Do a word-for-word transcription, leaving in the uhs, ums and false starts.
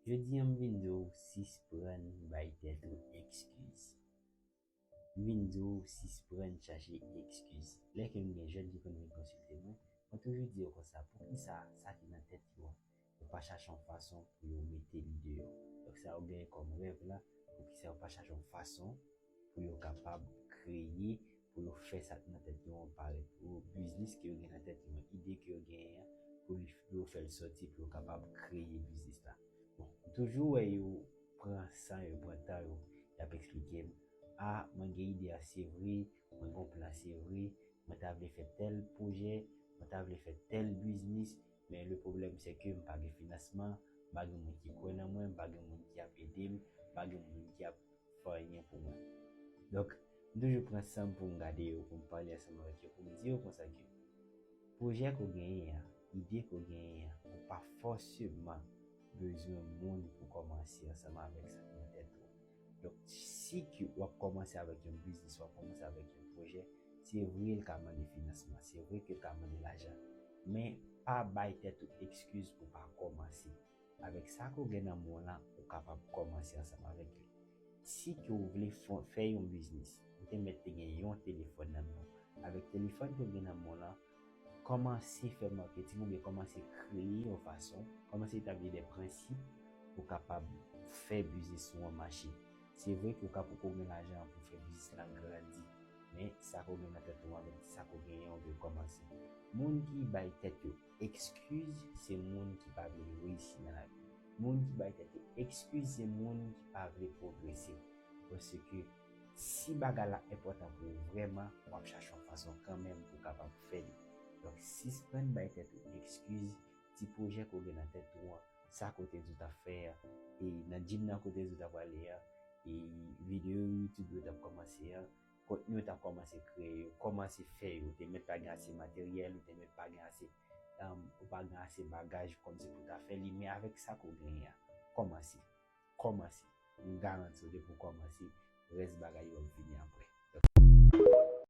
Jodi a m vin di w sisprann bay tèt ou ekskiz. M vin di w sisprann chache ekskiz. Lè ke m gen jèn ki konn vin konsilte mwen, mwen toujou di yo konsa, poukisa sa ki nan tèt yo an, yo pa chache yon fason pou yo mete li deyò? Donk sa yo genyen kòm rèv la, poukisa yo pa chache yon fason pou yo kapab kreye, pou yo fè sa k nan tèt yo an parèt, pou biznis ke yo gen nan tèt yo an, ide ke yo genyen an, pou li, pou yo fè l sòti, pou yo kapab kreye biznis la? Bon, m toujou wè yo pran san yo, pran tan yo, y ap eksplike m, a, mwen gen ide a, se vre, mwen gen yon plan, se vre, mwen ta vle fè tèl pwojè, mwen ta vle fè tèl biznis, men le pwoblèm se ke m pa gen finansman, m pa gen moun ki kwè nan mwen, m pa gen moun ki ap ede m, m pa gen moun ki ap fè anyen pou mwen. Donk, m toujou pran san m pou m gade yo, pou m pale ansanm avèk yo, pou m di yo konsa ke pwojè ke w genyen an, ide ke w genyen an, ou pa fòseman bezwen moun pou kòmanse ansanm avèk sa ki nan tèt ou. Donk, si ke w ap kòmanse avèk yon biznis, w ap kòmanse avèk yon pwojè, se vre l ka mande finansman, se vre ke l ka mande lajan, men pa bay tèt ou ekskiz pou pa kòmanse. Avèk sa ke w gen nan men w lan, ou kapab kòmanse ansanm avèk li. Si ke w vle fè yon biznis, ou te mèt te gen yon telefòn nan men w. Avèk telefòn ke w gen nan men w lan, kòmanse fè marketing oubyen kòmanse kreye yon fason, kòmanse etabli de prensip pou w kapab fè biznis ou an mache. Se vre ke w ka poko gen lajan pou fè biznis lan grandi, men sa ke w gen nan tèt ou an, avèk sa ke w genyen, ou dwe kòmanse. Moun ki bay tèt yo ekskiz, se moun ki pa vle reyisi nan lavi. Moun ki bay tèt yo ekskiz, se moun ki pa vle pwogrese. Paske si bagay la enpòtan pou ou vrèman, w ap chache yon fason kanmenm pou w kapab fè li. Donk, sisprann bay tèt ou ekskiz, ti pwojè ke w gen nan tèt ou an, sa ke w te di w t ap fè an, e nan gym nan ke w te di w t ap prale an, e videyo YouTube yo t ap kòmanse an, kontni ou t ap kòmanse kreye yo, kòmanse fè yo, ou te mèt pa gen ase materyèl, ou te mèt pa gen ase, um, ou pa gen ase bagaj kòmsi pou w ta fè li, men avèk sa ke w genyen an, kòmanse. Kòmanse. M garanti w, depi w kòmanse, rès bagay yo ap vini apre.